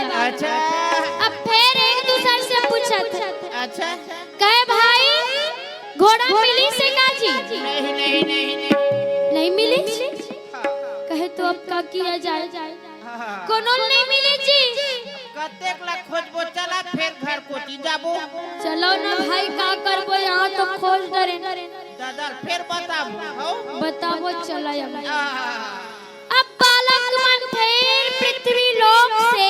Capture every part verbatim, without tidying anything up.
अच्छा। अब फेर एक दूसर से पूछत हे। अच्छा। कहे, "भाई, घोड़ा मिलिस हे का जी?" नहीं, नहीं, नहीं, नहीं। नहीं मिलिस? हाँ। कहे, "तो अब का किया जाए?" हाँ। कोनो ल नहीं मिलिस जी। कतेक ला खोजबो, चला फेर घर कोती जाबो। चलो ना भाई, का करबो, यहाँ तो खोज डरे। दादा, फेर बताबो, हो? बताबो, चला अब। हाँ। अब बालक मन फेर पृथ्वी लोक से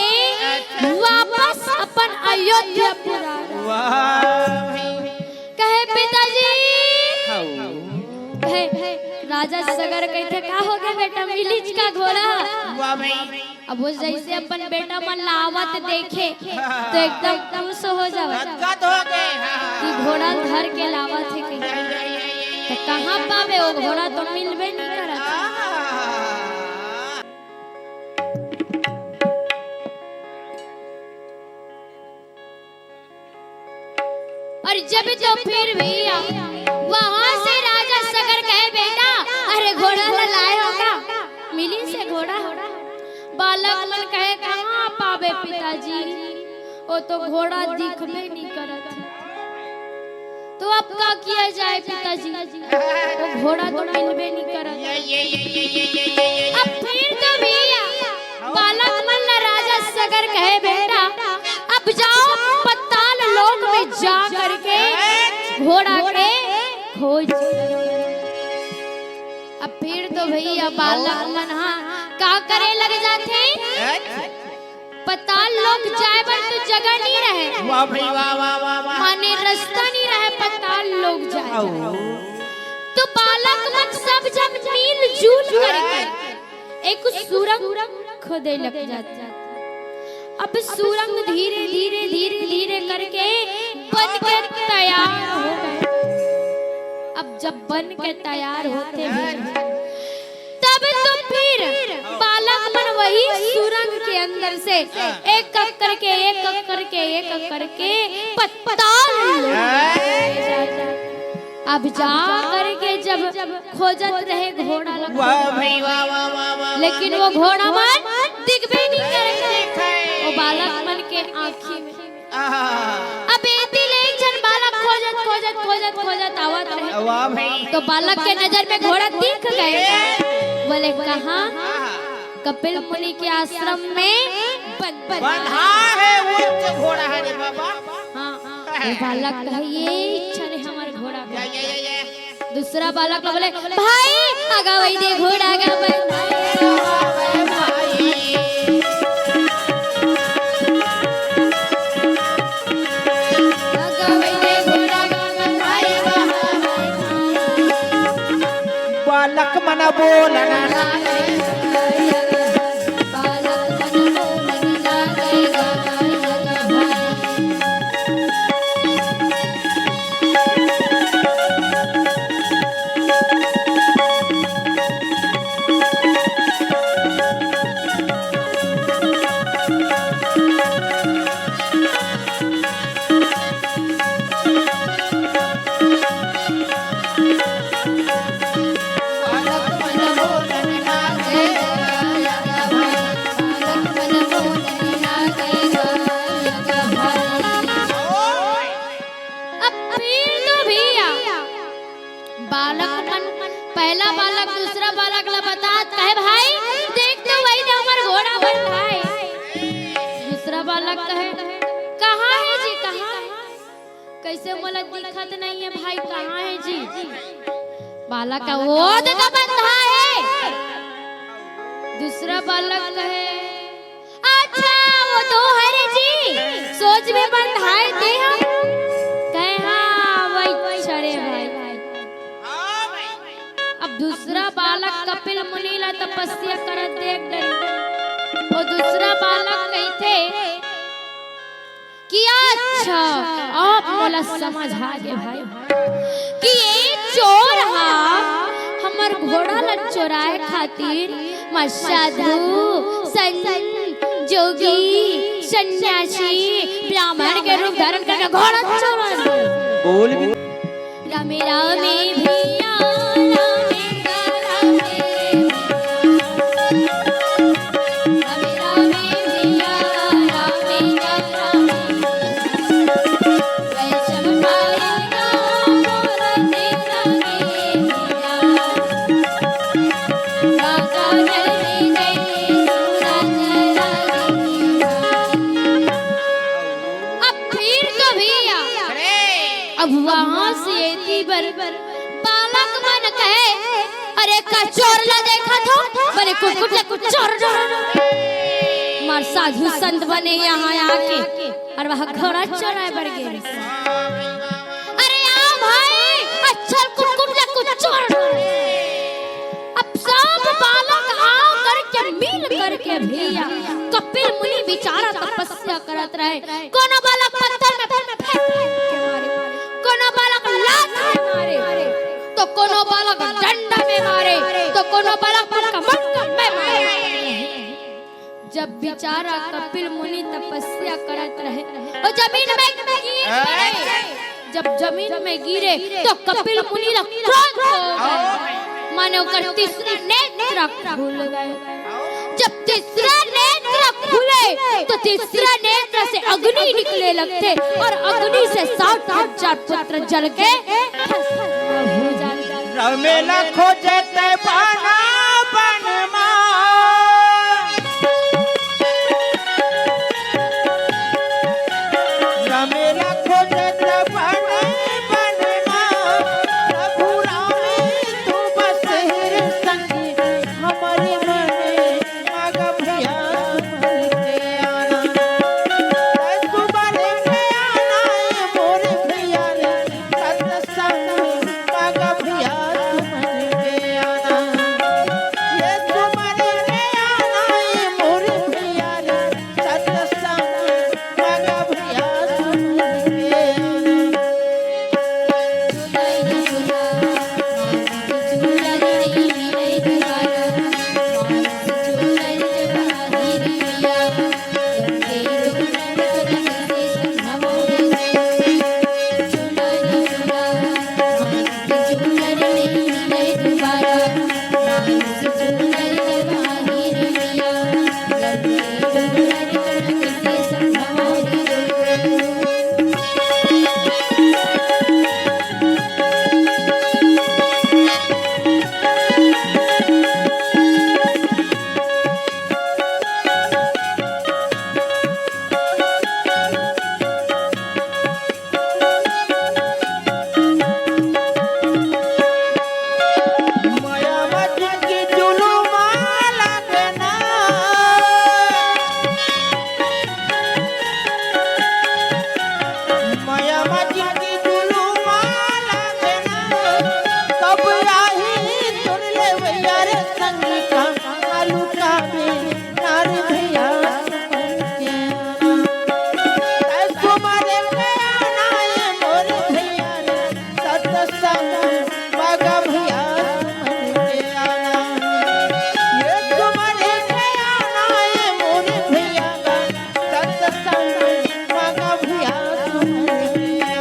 वापस अपन अयोध्यापुर। वाह भाई। कहे, "पिताजी।" हाउ। कहे, राजा सगर कहिथे, "का हो गे बेटा, मिलिस का घोड़ा?" वाह भाई। अब वो जइसे अपन बेटा मन ला आवत देखे, तो एकदम खुश हो जावय। गदगद हो गे, हाँ। कि घोड़ा ल धर के लावत हे कहिके। तो कहाँ पाबे, वो घोड़ा तो मिलबे नहीं करत। अउ जब तो फेर भैया, वहाँ से राजा सगर कहे, "बेटा, अरे घोड़ा ला लाए हो का? मिलिस हे घोड़ा?" बालक मन कहे, "कहाँ पाबे पिताजी, वो तो घोड़ा दिखबे नहीं करत हे।" तो अब का किया जाए पिताजी? वो घोड़ा तो मिलबे नहीं करत। अब फेर तो भैया बालक मन ला राजा सगर कहे, "बेटा, अब जाओ पताल लोक में जा करके घोड़ा के खोज।" अब फेर तो भैया बालक मन हा का करे लग जाथे? पताल लोक जाए बर तो जगह नहीं रहे। वाह भाई, वाह, वाह, वाह, वाह। माने रस्ता नहीं रहे पताल लोक जाए। आओ। तो बालक मन सब झन मिलजुल करके एक सुरंग खोदे लग जाथे। अब सुरंग धीरे, धीरे, धीरे, धीरे करके बन के तैयार हो गए। अब जब बन के तैयार होथे भैया, तब तो फेर बालक मन वही सुरंग के अंदर से एक-एक करके, एक-एक करके, एक-एक करके पताल लोक में जाथे। अब जा करके जब खोजत रहे घोड़ा ला, वाह भाई, वाह, वाह, वाह, वाह, लेकिन वो घोड़ा मन दिखबे नहीं करे। वो बालक मन के आँखी में आहा। अब एती ले एक झन बालक खोजत, खोजत, खोजत, खोजत आवत रहे। वाह भाई। तो बालक के नजर में घोड़ा दिख गए। बोले, "कहाँ?" आहा। "कपिल मुनि के आश्रम में बन-, बन-" बंधा है वो जो घोड़ा है रे बाबा। हाँ, हाँ। वो बालक कहे, "ये इच्छा रे हमर घोड़ा के।" या, या, या, या। दूसरा बालक ला बोले, "भाई, आगा वही दे घोड़ा गा बंधाए।" आगा वही दे घोड़ा गा बंधाए। बालक मन बोलना। अब फिर तो भैया बालक मन, पहला बालक दूसरा बालक ला बतात, कहे, "भाई, देख तो वही दे हमर घोड़ा बंधाए।" दूसरा बालक कहे, "कहाँ है जी, कहाँ है? कैसे मोला दिखत नहीं है भाई, कहाँ है जी?" बालक का, "वो देखा बंधा है।" दूसरा बालक कहे, "अच्छा, वो तो हरे जी, सोच में बंधाए ते हम।" कहे, "हाँ, वही छरे भाई।" अब दूसरा बालक कपिल मुनि ला तपस्या करत देख डरे। वो दूसरा बालक कहिथे, कि अच्छा, अब मोला समझ आ गे भाई, कि ये चोर हा हमर घोड़ा ला चोराए खातिर म साधु, संत, जोगी, सन्यासी, ब्राह्मण के रूप धारण करके घोड़ा चोरा। बोल भी। रामे रामे भैया, रामे रामे भैया। रामे रामे भैया, की बर बालक मन कहे, "अरे का चोर ला देखत हो?" बोले, "कुटकुट ले कुचोर।" मार साधु संत बने यहाँ आके अउ वहाँ घोड़ा चोराय बर गे। अरे आओ भाई, अच्छा कुटकुट ले कुचोर। अब सब बालक आओ करके, मिल करके भैया कपिल मुनि बिचारा तपस्या करत रहे। कोनो बालक पत्थर में फेंक के मारे, कोनो बालक लात में मारे, तो कोनो बालक डंडा में मारे, तो कोनो बालक कमंडल में मारे। जब बिचारा कपिल मुनि तपस्या करत रहे, वो जमीन में गिर पड़े। जब जमीन में गिरे तो कपिल मुनि ला क्रोध हो गए, माने ओकर तीसरा नेत्र खुल गए। जब तीसरा नेत्र खुले तो तीसरा नेत्र से अग्नि निकले लगथे अउ अग्नि से साठ हजार पुत्र जल के भस्म हो जाथे। रमेला खोजत बना बन मा। रमेला खोजत बन बन मा। प्रभु राम तू बस हृदय संग हमरे मन। मग भैया सुमन के आना। सुमन के आना ए मोर भैया रे। सत्संग मग भैया सुमन के आना। ये सुमन के आना ए मोर भैया रे। सत्संग मग भैया सुमन के आना।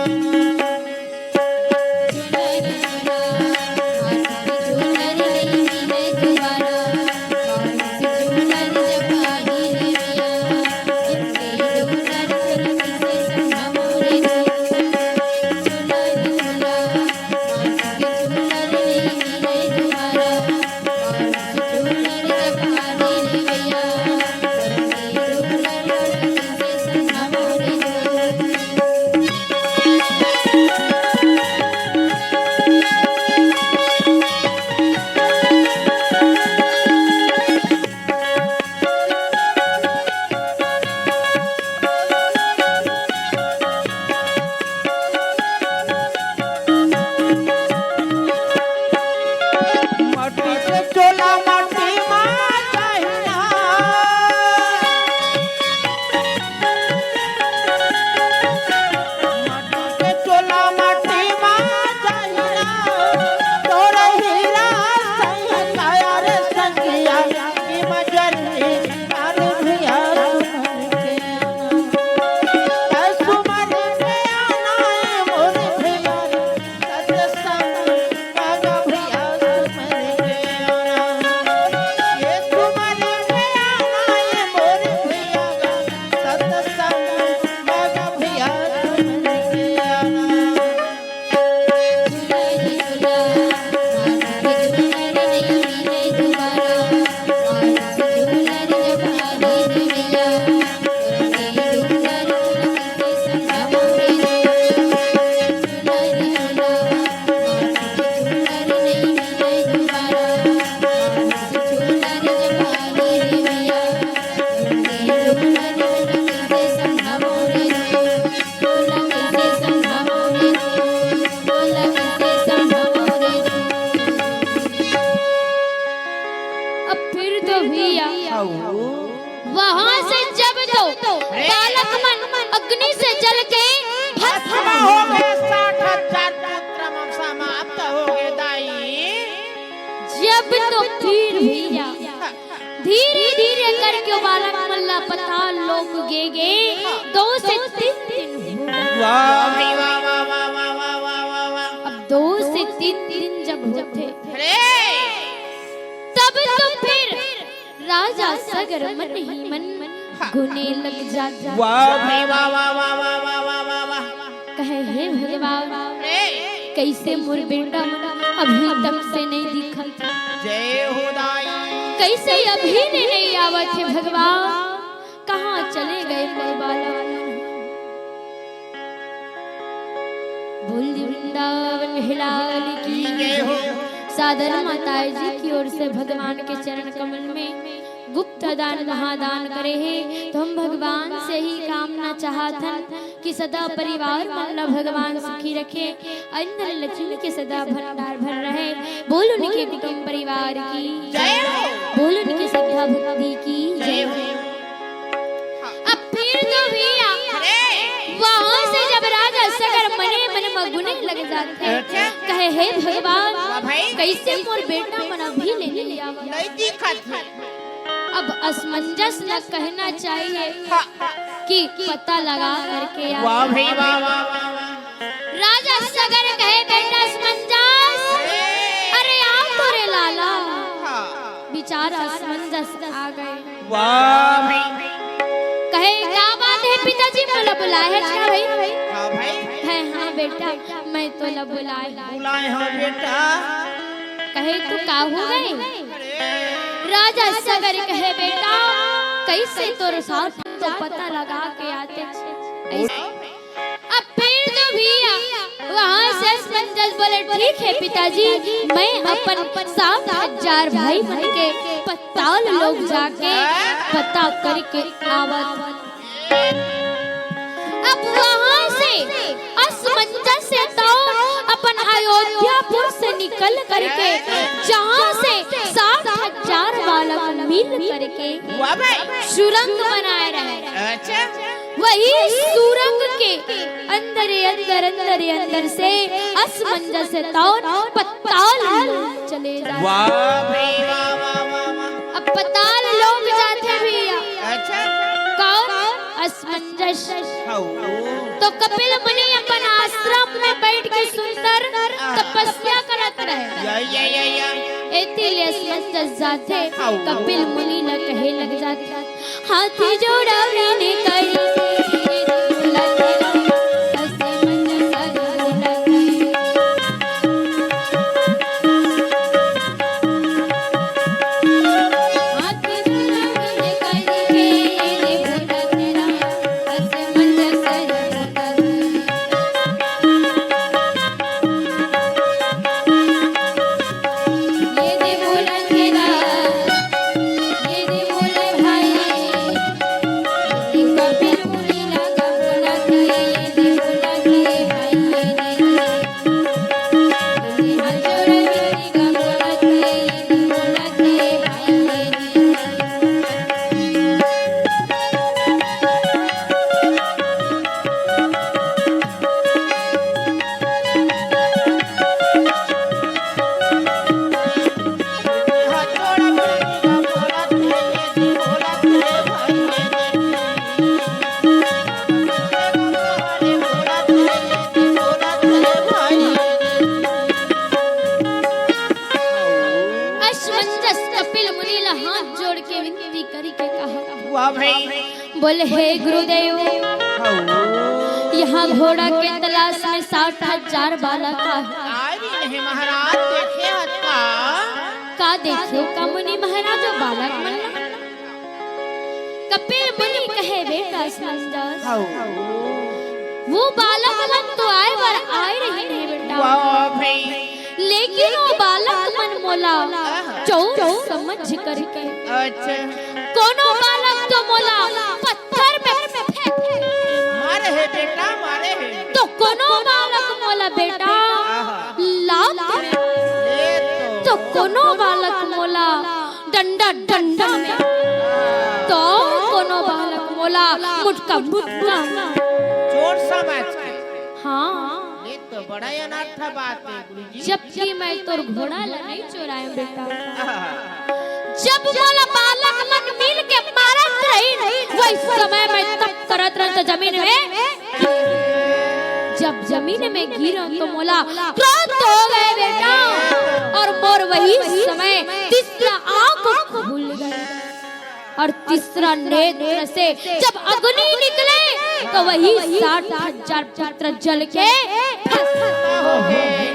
अग्नि से जल के भस्म हो गए, साठ हजार पुत्र मन समाप्त हो गए दाई। जब तो फिर भी धीरे धीरे करके बालक मन ला पताल लोक गे गे, दो से तीन दिन हो गए। वाह भाई, वाह, वाह। अब दो से तीन दिन जब होथे, अरे! तब तो फिर राजा सगर मन ही मन गुने लग जाथे। वाह भाई, वाह, वाह। कहे, "हे भगवान, अरे! कइसे मोर बेटा मन अभी तक से नइ दिखत?" जय हो दाई। कइसे अभी ले नइ आवत हे भगवान? कहाँ चले गए मोर बालक मन? बोल वृंदावन बिहारी लाल की जय हो। सादर माताजी की ओर से भगवान के चरण कमल में गुप्त दान महादान करे हे, तो हम भगवान से ही कामना चाहत हन कि सदा परिवार मन ला भगवान सुखी रखे, अंदर लक्ष्मी के सदा भंडार भर रहे। बोल उनके कुटुंब परिवार की जय हो। बोल उनके श्रद्धा भक्ति की जय जय हो। अब फिर तो भैया, अरे! वहाँ से जब राजा सगर मने मन म गुने लग जाथे, अच्छा। कहे, "हे भगवान, वाह भाई। कइसे मोर बेटा मन अभी ले नइ आवत?" नइ दिखत हे। अब असमंजस ल कहना चाहिए हाँ। कि पता लगा करके आ। वाह भाई, वाह, वाह, वाह, वाह। राजा सगर कहे, "बेटा असमंजस, अरे आओ तो रे लाला।" हाँ। बिचारा असमंजस आ गए। वाह भाई। कहे, "का बात हे पिताजी, मोला बुलाए हच का भाई?" हाँ भाई। कहे, "हाँ बेटा, मैं तोला बुलाए हँव।" बुलाए हँव बेटा। कहे, "तो का हो गए?" राजा सगर कहे, "बेटा, कइसे तोर साथ तो पता लगा के आते।" अब फिर तो भैया वहाँ से असमंजस बोले, "ठीक है पिताजी, मैं अपन साठ हजार भाई मन के पताल लोक जाके पता करके आवत।" अब वहाँ से असमंजस से तो अपन अयोध्यापुर से निकल करके जहाँ से साठ हजार बालक मिल करके वाह भाई। सुरंग बनाए रहे। अच्छा। वही सुरंग के अंदर, अंदर, अंदर, अंदर से असमंजस तौर पताल लोक चले जाते। वाह भाई, वाह, वाह, वाह, वाह। अब पताल लोक जाथे भैया। अच्छा। कौन? असमंजस। हाँ। तो कपिल मुनि अपन आश्रम में बैठ के सुंदर तपस्या करत रहे। या, या, या, या। एती ले असमंजस जाथे, हाँ। कपिल मुनि ल कहे लग जाथे। हाथ जोड़ावे ने करी असमंजस कपिल मुनि ला हाथ जोड़ के विनती करी के कहा। वाह भाई। बोले, "हे गुरुदेव, हाँ। यहाँ घोड़ा के तलाश में साठ हजार बालक आहे।" आए भी नहीं महाराज, देखे हत का? का देखियो का मुनि महाराज, वो बालक मन? कपिल मुनि कहे, "बेटा असमंजस, हाँ। वो बालक मन तो आए बर आए रहिन हे बेटा।" वाह भाई। लेकिन वो बालक मन मोला चौर समझ करके अच्छा। कोनो बालक तो मोला पत्थर में फेंक मारे हे बेटा, मारे हे। तो कोनो बालक मोला बेटा आहा। लात में। ये तो। तो कोनो बालक मोला डंडा, डंडा में। तो कोनो बालक मोला मुटका, मुटका में। और समझ के। हाँ। ये तो बड़ा अनर्थ बात है, गुरुजी। जबकि मैं तोर घोड़ा ला नहीं चोराए बेटा। जब मोला बालक मन मिल के मारत रही, वही समय मैं तप करत रहन तो जमीन में, जब जमीन में गिरन तो मोला क्रोध हो गए बेटा, और मोर वही समय तीसरा आंख खुल गई। और तीसरा नेत्र से जब अग्नि निकले तो वही साठ हजार पुत्र जल के भस्म हो गए।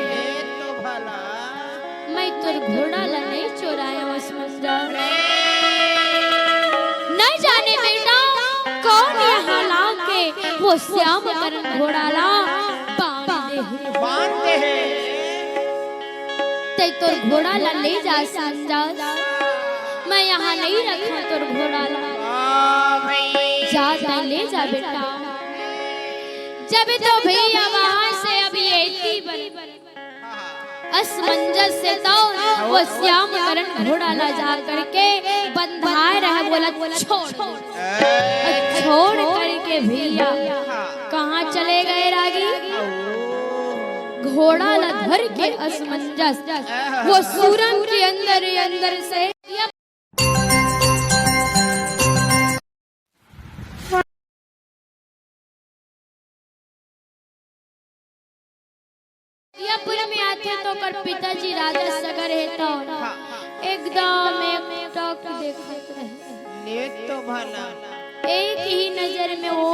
मैं तोर घोड़ा ला नहीं चोराए हूँ असमंजस। नहीं जाने बेटा कौन यहाँ ला के वो श्याम करण घोड़ा ला बांध दे हे। बांध दे हे। तै तोर घोड़ा ला ले जा असमंजस। मैं यहाँ नहीं रखा तोर घोड़ा ला। जा तै ले जा बेटा। जब तो भैया वहां से अब ये इतनी बड़ी असमंजस से तो वो श्याम करण घोड़ा ला जा करके बंधाए रहे, बोला छोड़। छोड़ करके भैया कहाँ चले गए रागी? घोड़ा ला धर के असमंजस वो सूरन के अंदर ही अंदर से यपुर में आथे तो ओकर पिताजी राजा सगर हे तो एकदम एकटक देखत रहे। ले तो भला। एक ही नजर में वो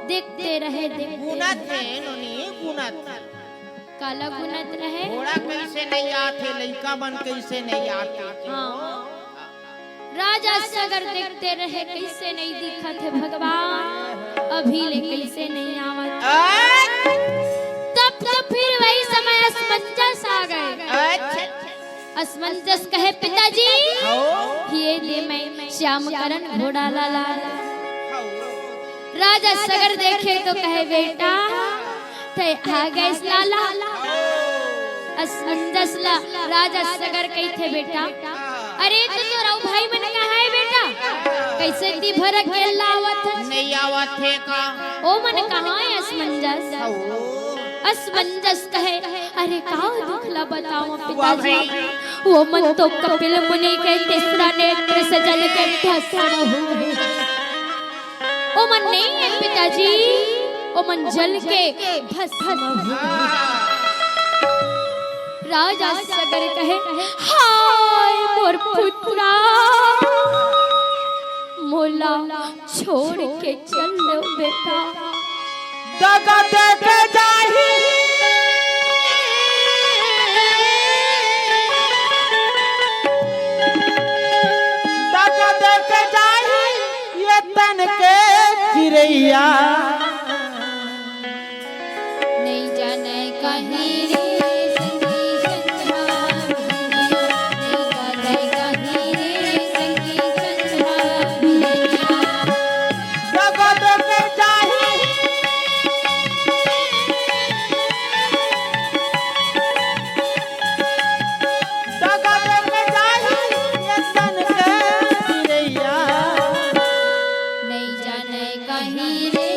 देखते रहे, देखते गुनत रहे। हे, नोनी, गुनत। काला गुनत रहे? घोड़ा कैसे नहीं आथे, लइका मन कैसे नहीं आथे? हाँ। राजा सगर देखते रहे, कैसे नहीं दिखत हे भगवान, अभी ले कैसे नहीं आवत। अच्छा। तब तो फिर वही समय असमंजस आ गए। अच्छा। असमंजस कहे, पिताजी, हाँ। ये ले मैं श्याम करण घोड़ा ला ला। हाँ। राजा सगर देखे तो कहे, बेटा, तै आ गइस लाला। असमंजस ला राजा सगर कहिथे, बेटा, अरे तो तोर अउ भाई मन कहाँ हे बेटा? कैसे ती भर अकेल्ला आवत हस? नहीं आवत हे का? ओ मन कहाँ हे असमंजस? असमंजस कहे, अरे का दुख ला बताओ पिताजी? वो मन तो कपिल मुनि के तीसरा नेत्र से जल के भस्म हुए। ओ मन नहीं हे पिताजी, ओ मन जल के भस्म हुए। राजा सगर कहे, हाय मोर पुत्रा, मोला छोड़ के चल दो बेटा। दगा दे के जाही, दगा दे के जाही, ये तन के चिरैया। नहीं जाने कहीं रे संगी संझा, नहीं जाने कहीं रे संगी संझा। जगत के जाही, जगत के जाही, ये तन के चिरैया। नहीं जाने कहीं रे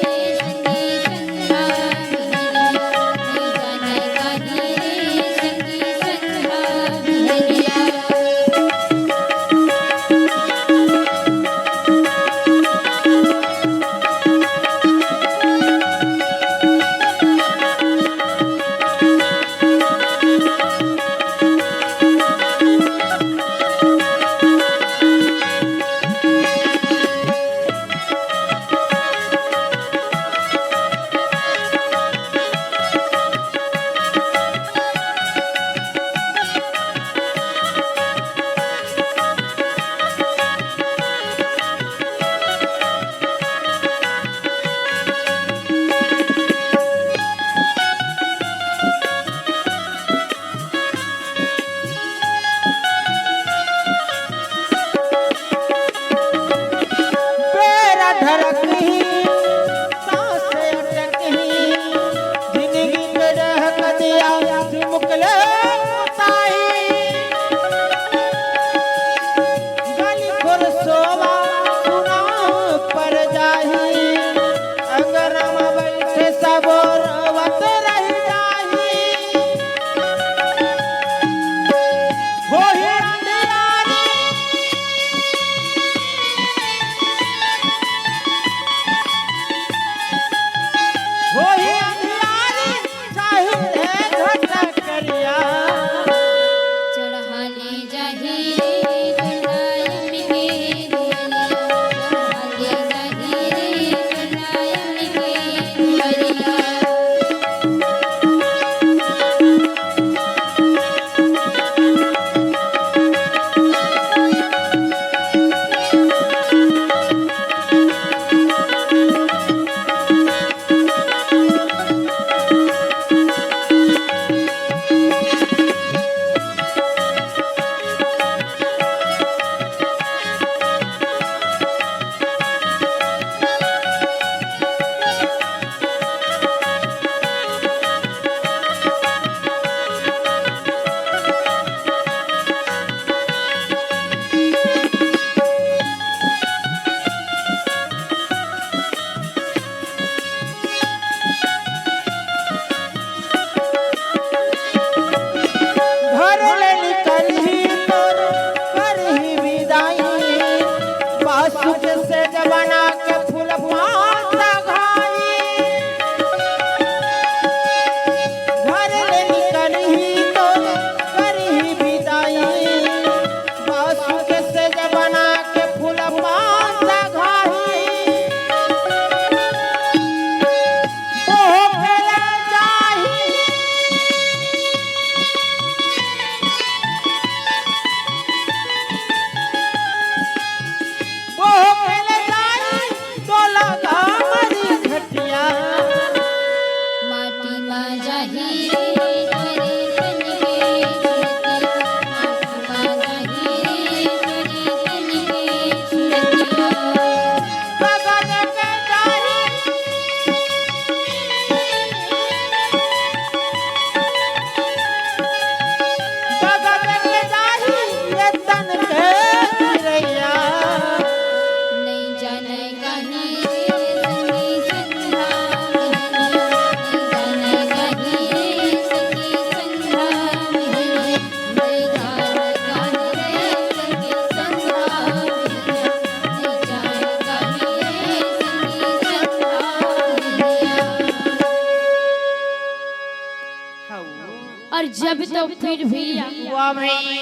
और जब तो फिर भैया, वाह भाई।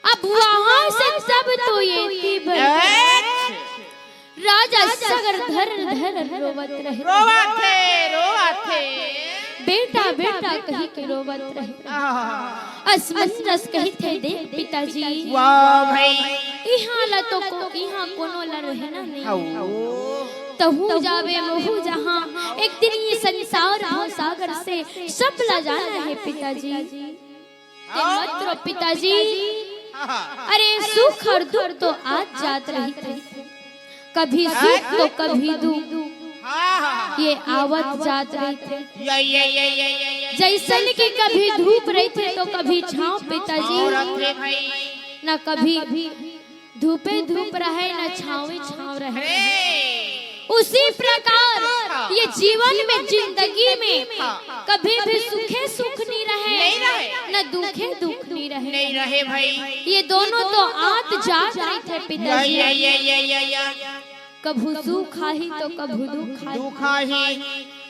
अब वहां से तब तो ये थी भाई। अच्छा। राजा सगर धर धर रोवत रहे। रोवत हे, रोवत हे। बेटा, बेटा कहि के रोवत रहे। आहा। असमंजस कहिथे देख पिताजी। वाह भाई। इहाँ ला तो को, इहाँ कोनो ला रहना नहीं। हाउ। तहूँ जावे महूँ जहाँ, एक दिन ये संसार भवसागर से सब ला जाना है पिताजी। ते मत रो पिताजी। अरे सुख और दुख तो आत जात रहिथे, कभी सुख तो कभी दुख, ये आवत जात रहिथे। जैसन कि कभी धूप रहिथे तो कभी छाँव पिताजी, ना कभी धूपे धूप रहे, ना छाँवे छाँव रहे। उसी प्रकार ये जीवन में, जिंदगी में कभी भी सुखे सुख नहीं रहे, नहीं रहे। न दुखे दुख नहीं रहे। नहीं रहे भाई। ये दोनों तो आत जात रहिथे पिताजी। या, या, या। कभू सुख आही तो कभू दुख आही। दुख आही।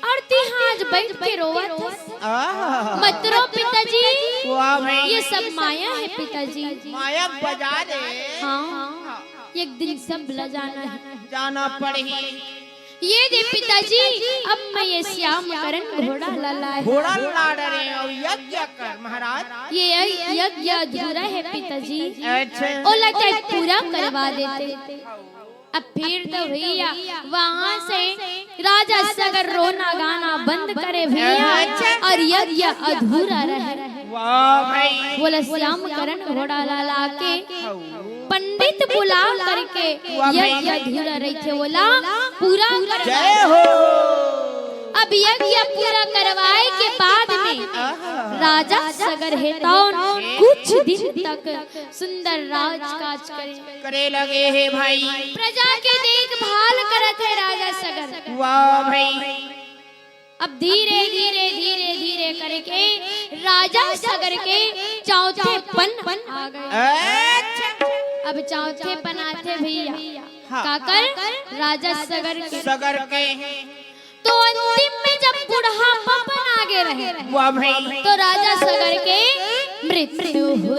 और तिहाँ आज बैठ के रोवत हस। आह। मत रो पिताजी। वाह भाई। ये सब माया है पिताजी। माया बाजार है। हाँ, एक दिन सब ला जाना है। जाना पड़ही। ये दे पिताजी, अब मैं ये श्याम करण घोड़ा ला लाए। घोड़ा ला डरे और यज्ञ कर महाराज। ये यज्ञ अधूरा है पिताजी। अच्छा। ओला ते पूरा करवा देते। अब फिर तो भैया वहां से राजा सगर रोना गाना बंद करे भैया। अच्छा। और यज्ञ अधूरा रहे। वाह भाई। बोला श्याम करण घोड़ा ला लाके पंडित बुला करके वाह भाई। यज्ञ अधूरा रहिथे, ओला पूरा करवा। जय हो। अब यज्ञ पूरा करवाए के बाद में आहा। राजा सगर हे तौन कुछ दिन तक सुंदर राजकाज करे। करे लगे हे भाई। प्रजा के देखभाल करत हे राजा सगर। वाह भाई। अब धीरे, धीरे, धीरे, धीरे करके राजा सगर के चौथेपन आ गए। अच्छा। अब चौथेपन आथे भैया। हाँ। काकर? राजा सगर के। सगर के। तो अंतिम में जब बुढ़ापापन आगे रहे, वाह भाई। तो राजा सगर के मृत्यु हो